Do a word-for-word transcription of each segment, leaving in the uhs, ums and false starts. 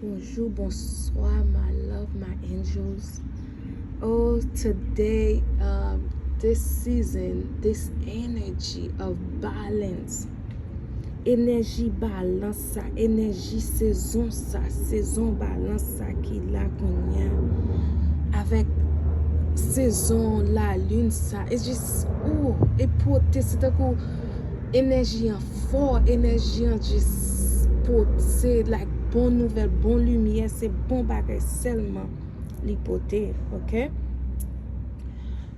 Bonjour, bonsoir, my love, my angels. Oh, today, um, this season, this energy of balance, enèji balans sa, enèji sezon sa, sezon balans sa ki la kounye a, avèk sezon lalin sa, it's just, oh, e pote, se tankou enèji an fò, enèji an just pote, se like bon nouvèl, bon limyè, se bon bagay sèlman li pote, ok?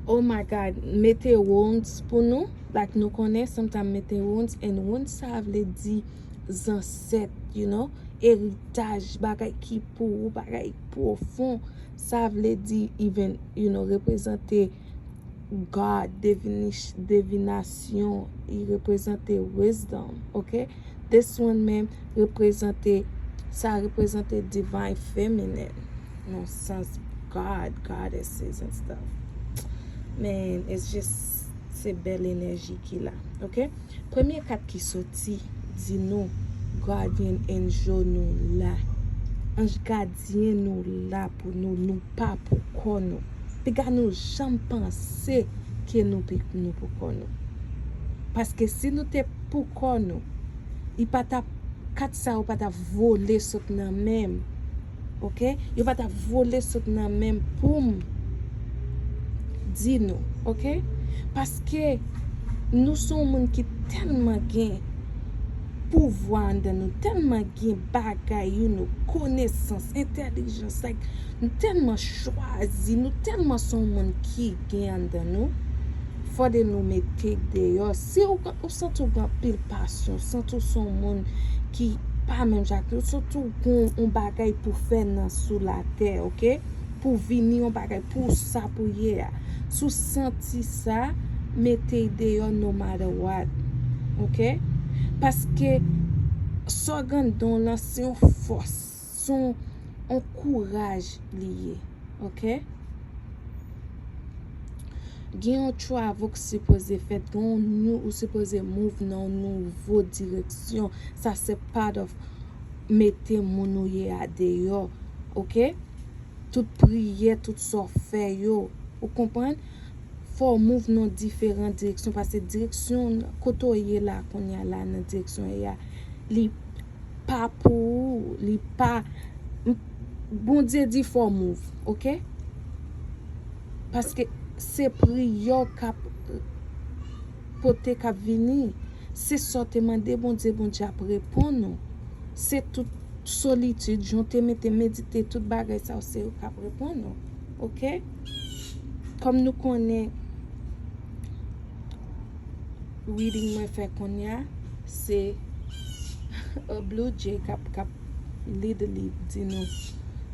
Oh my God, mete wounds pou nou, like nou konnen, sometimes mete wounds, and wounds sa vle di zansèt, you know, eritaj, bagay ki pou ou, bagay pwofon, sa vle di even, you know, reprezante God, divini-, divinasyon, li reprezante wisdom, ok? This one menm reprezante, sa reprezante divine feminine, nan sans God, goddesses and stuff. Man, it's just, se bèl enèji ki la, ok? Premye kat ki soti di nou, guardian angel nou la. Anj gadyen nou la pou nou, nou pa pou kò nou. Piga nou janm panse ke nou pe-, nou pou kò nou. Paske si nou te pou kò nou, li pa t ap, kat sa yo pa t ap vole sot nan men m. Ok? Yo pa t ap vole sot nan men m pou m di nou. Ok? Paske nou se yon moun ki tèlman gen pouvwa anndan nou, tèlman gen bagay, you know, konesans, entèlijans, like, nou tèlman chwazi, nou tèlman se yon moun ki gen anndan nou, fòde nou mete deyò. Si ou, ou santi ou gen anpil pasyon, ou santi ou se yon moun ki pa menm jan ak lòt, ou santi ou gen yon bagay pou fè nan sou latè, ok? Pou vini yon bagay, pou sa pou ye a. Si w santi sa, mete l deyò no matter what. Ok? Paske sa w gen anndan w lan, se yon fòs, se yon, yon kouraj li ye. Ok? Gen yon travel ki sipoze fèt, gen yon nou, ou sipoze move nan yon nouvo direksyon. Sa se part of mete moun ou ye a deyò. Ok? Tout priyè, tout sa w fè yo. Ou konprann? Fò w move nan diferan direksyon, paske direksyon kote w ye la, kounye a la, nan direksyon w ye a, li pa pou ou, li pa, Bondye di fò w move, ok? Paske se priyè w k ap pote, k ap vini. Se sa w te mande Bondye, Bondye ap reponn ou. Se tout solitid, jan w te mete medite, tout bagay sa yo, se yo k ap reponn ou. Ok? Kòm nou konnen, reading mwen fè kounye a, se a Blue Jay k ap, k ap literally di nou,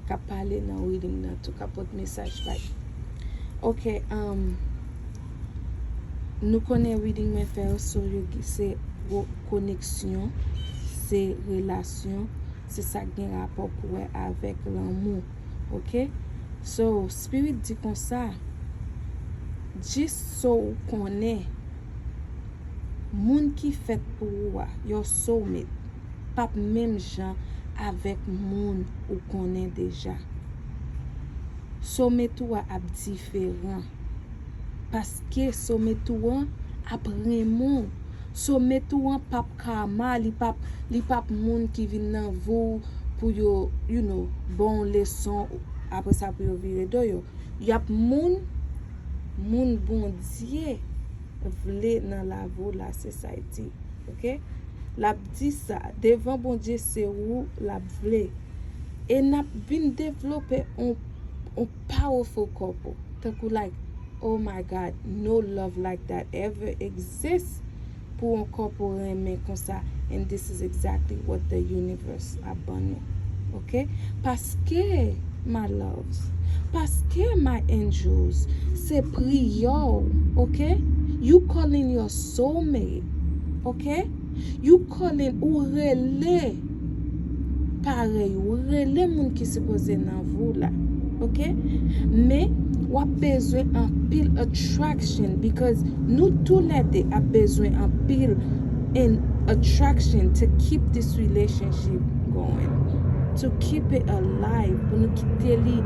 k ap pale nan reading nan tou, k ap pote mesaj pa l. Ok, um, nou konnen reading mwen fè yo, so yo, se koneksyon, se relasyon, se sa k gen rapò pou wè avèk lanmou. Ok? So, Spirit di konsa, jis so w konnen, moun ki fèt pou ou a, your soulmate, p ap menm jan avèk moun ou konnen deja. Soulmate ou a ap diferan. Paske soulmate ou an ap renmen w. Soulmate ou an p ap karma, li p ap, li p ap moun ki vin nan vi w pou yo, you know, ba w leson, apre sa pou yo vire do yo. Y ap moun, moun Bondye vle nan lavi w la, se sa y di. Ok? L ap di sa, devan Bondye se ou l ap vle. E n ap vin devlope on, on powerful couple. Tankou, like, oh my God, no love like that ever exists pou on couple renmen konsa. And this is exactly what the universe ap ban nou. Ok? Paske, my loves, paske, my angels, se priyè w, ok? You calling your soulmate, ok? You calling, ou rele parèy ou, ou rele moun ki sipoze nan vi w la, ok? Men, w ap bezwen anpil attraction, because nou toulède ap bezwen anpil in attraction to keep this relationship going. to keep it alive, pou nou kite li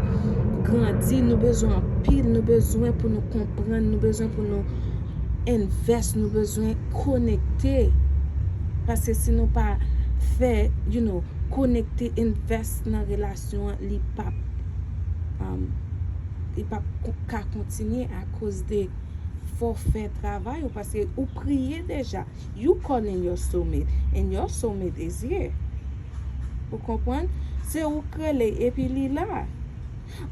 grandi, nou bezwen anpil, nou bezwen pou nou konprann, nou bezwen pou nou invest, nou bezwen konekte. Paske si nou pa fè, you know, konekte, invest nan relasyon an, li p ap, um, li p ap ko- ka kontinye akoz de fò fè travay ou, paske ou priye deja. You calling your soulmate, and your soulmate is here. Ou konprann? Se ou k rele epi li la.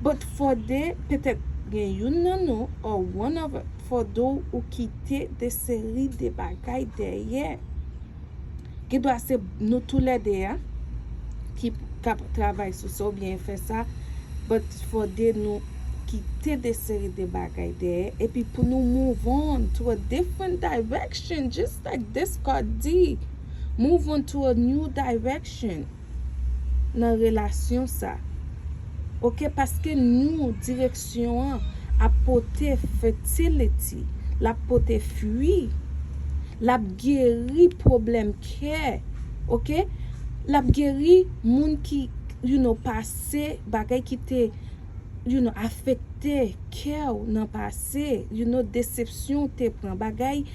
But for de, petèt gen youn nan nou, or one of, for de ou kite de seri de bagay dèyè. Gen dwa se nou toulède a ki k ap travay sou sa oubyen fè sa, but for de nou kite de seri de bagay dèyè, epi pou nou move on to a different direction, just like this card di, move on to a new direction nan relasyon sa. Oke, paske new direksyon an ap pote fertility, l ap pote fwi, l ap geri pwoblèm kè, oke? L ap geri moun ki, you know, pase, bagay ki te, you know, afekte kè w nan pase, you know, desepsyon w te pran, bagay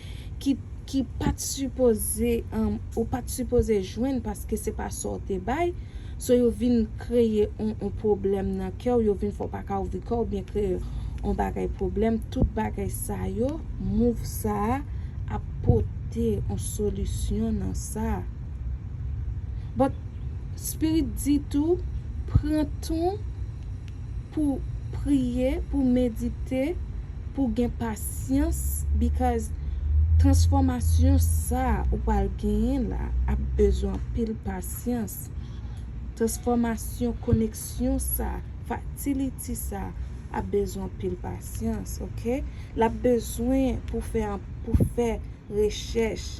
ki, ki pa t sipoze, um, ou pa t sipoze jwenn paske se pa sa w te bay. So, yo vin kreye on, on pwoblèm nan kè w, yo vin fè w pa ka ouvri kè w, oubyen kreye on bagay pwoblèm. Tout bagay sa yo, move sa a ap pote on solisyon nan sa. But, Spirit di tou, pran tan pou priye, pou medite, pou gen pasyans, because transfòmasyon sa ou pral genyen la ap bezwen anpil pasyans. Transfòmasyon, koneksyon sa, fertility sa ap bezwen anpil pasyans, oke? L ap bezwen pou fè, pou fè rechèch.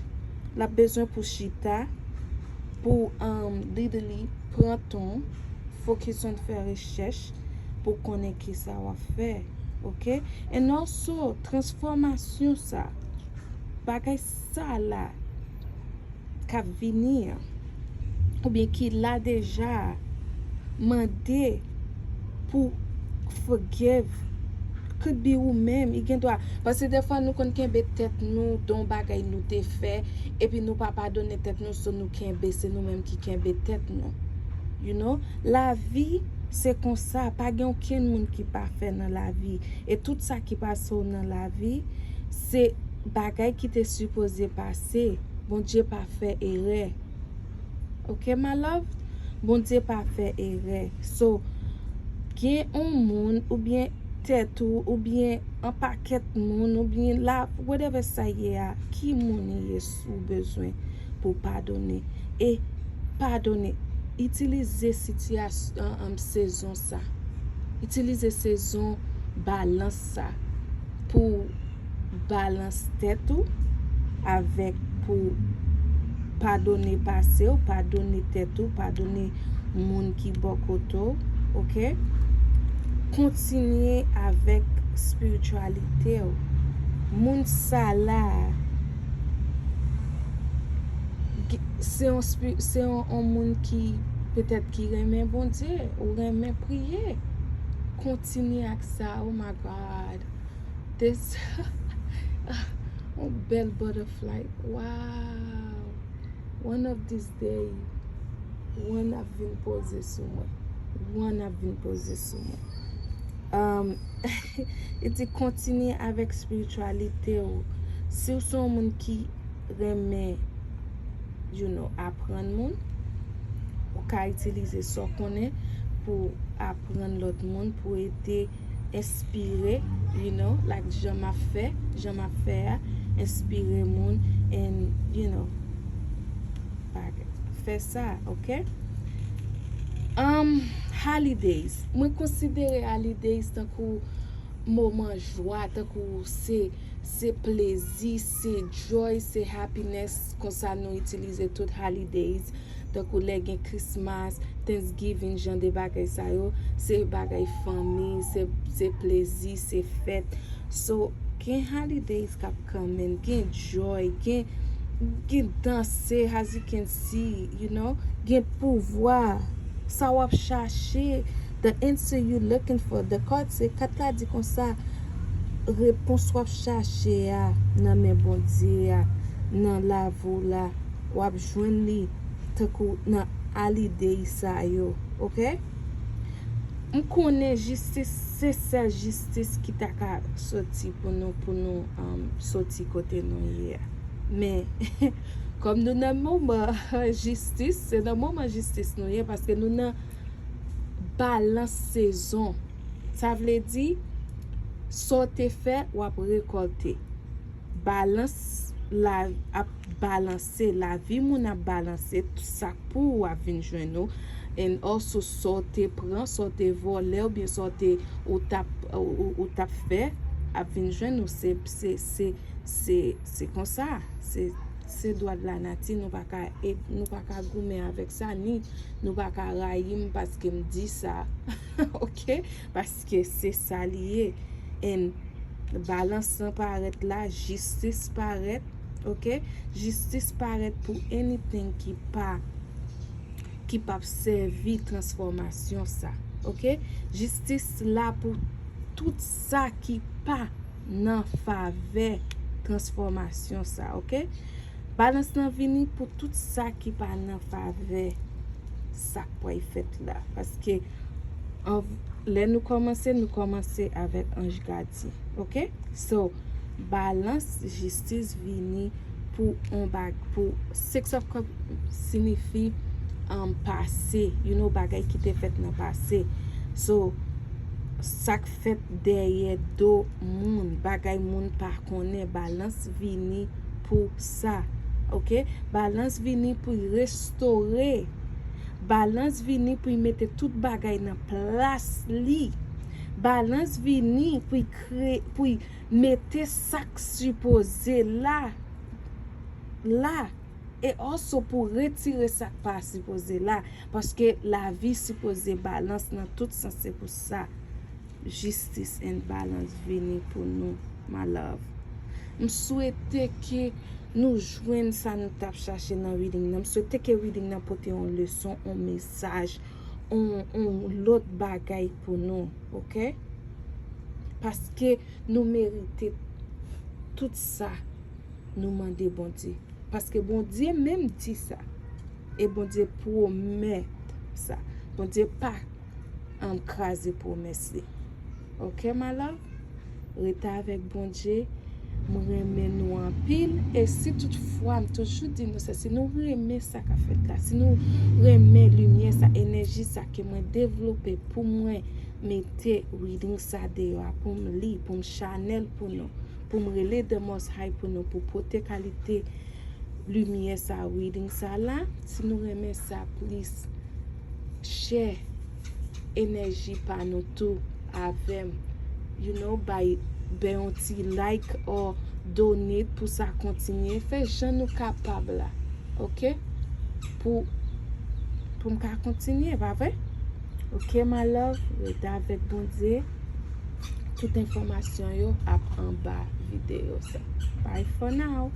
L ap bezwen pou chita, pou, um, literally pran tan, focus on fè rechèch, pou konnen kisa w ap fè, oke? And also, transfòmasyon sa, bagay sa la, k ap vini an, oubyen ki la deja a, mande pou forgive. Could be ou menm, li gen dwa. Paske defwa nou konn kenbe tèt nou, de yon bagay nou te fè, epi nou pa padone tèt nou, so nou kenbe, se nou menm ki kenbe tèt nou. You know? Lavi, se konsa, pa gen okenn moun ki pafè nan lavi. E tout sa ki pase w nan lavi, se bagay ki te sipoze pase. Bondye pa fè erè. Oke, my love? Bondye pa fè erè. So, gen yon moun, oubyen tèt ou, oubyen yon pakèt moun, oubyen la, whatever sa ye a, ki moun li ye, ou bezwen pou padone. E padone, itilize sitiyasyon, um, sezon sa. Itilize sezon balans sa pou balans tèt ou avèk pou padone pase w, padone tèt ou, padone moun ki bò kote w, oke? Kontinye avèk espirityalite w. Moun sa la, se yon, se yon, yon moun ki petèt ki renmen Bondye, ou renmen priye. Kontinye ak sa, oh my God. This, yon bèl butterfly. Wow. One of these day, one ap vin poze sou mwen. One ap vin poze sou mwen. Um, li di kontinye avèk espirityalite w. Si w se yon moun ki renmen, you know, aprann moun, ou ka itilize sa w konnen pou aprann lòt moun, pou ede enspire, you know, like jan m ap fè, jan m ap fè a, enspire moun, and, you know, fè sa, oke? Um, holidays. Mwen konsidere holidays tankou moman jwa, tankou se, se plezi, se joy, se happiness. Konsa nou itilize tout holidays. Tankou lè gen Christmas, Thanksgiving, jan de bagay sa yo, se bagay fanmi, se, se plezi, se fèt. So, gen holidays k ap kanmenm, gen joy, gen, gen danse, as you can see, you know, gen pouvwa. Sa w ap chache, the answer you looking for. The card se, kat la di konsa, repons w ap chache a nan men Bondye a, nan lavi w la, w ap jwenn li tankou nan holiday sa yo, oke? M konnen jistis, se sèl jistis ki ta ka soti pou nou, pou nou um, soti kote nou ye a. Men, kòm nou nan moman jistis, se nan moman jistis nou ye, paske nou nan balans sezon. Sa vle di, sa w te fè, w ap rekòlte. Balans la ap balanse, lavi moun ap balanse, sa k pou ou ap vin jwenn ou. And also, sa w te pran, sa w te vòlè, oubyen sa w te, ou t ap, ou, ou, ou t ap fè, ap vin jwenn ou. Se, se, se, se, se konsa. Se, se dwa de la nati, nou pa ka, nou pa ka goumen avèk sa, ni nou pa ka rayi m paske m di sa. Oke? Paske se sa li ye. And balans lan parèt la, jistis parèt, oke? Jistis parèt pou anything ki pa, ki p ap sèvi transfòmasyon sa, oke? Jistis la pou tout sa ki pa nan favè transfòmasyon sa, oke? Balans lan vini pou tout sa ki pa nan favè sa k pral fèt la. Paske an, lè nou kòmanse, nou kòmanse avèk anj gadyen. Oke? So, balans, jistis vini pou on bag, pou Six of Cup siyifi um, pase, you know, bagay ki te fèt nan pase. So, sa k fèt dèyè do moun, bagay moun pa konnen, balans vini pou sa. Oke? Balans vini pou l restore. Balans vini pou l mete tout bagay nan plas li. Balans vini pou l kre, pou l mete sa k sipoze la, la. E also pou retire sa k pa sipoze la. Paske lavi sipoze balans nan tout sans. Se pou sa jistis and balance vini pou nou, my love. M swete ke nou jwenn sa nou t ap chache nan reading nan. M swete ke reading nan pote yon leson, yon mesaj, yon, yon lòt bagay pou nou, oke? Paske nou merite tout sa nou mande Bondye. Paske Bondye menm di sa. E Bondye pwomèt sa. Bondye pa um, kraze pwomès li. Oke, my love? Rete avèk Bondye. M renmen nou anpil. E si toutfwa, m toujou di nou sa, si nou renmen sa k ap fèt la, si nou renmen limyè sa, enèji sa ke mwen devlope pou mwen mete reading sa deyò a, pou m li, pou m chanèl pou nou, pou m rele The Most High pou nou, pou pote kalite limyè sa, reading sa la, si nou renmen sa, please share enèji pa nou tou avè m. You know, by bay yon ti like or donate pou sa kontinye. Fè jan nou kapab la. Oke? Pou, pou m ka kontinye, pa vre? Oke, my love, rete avèk Bondye. Tout enfòmasyon yo ap anba videyo sa. Bye for now.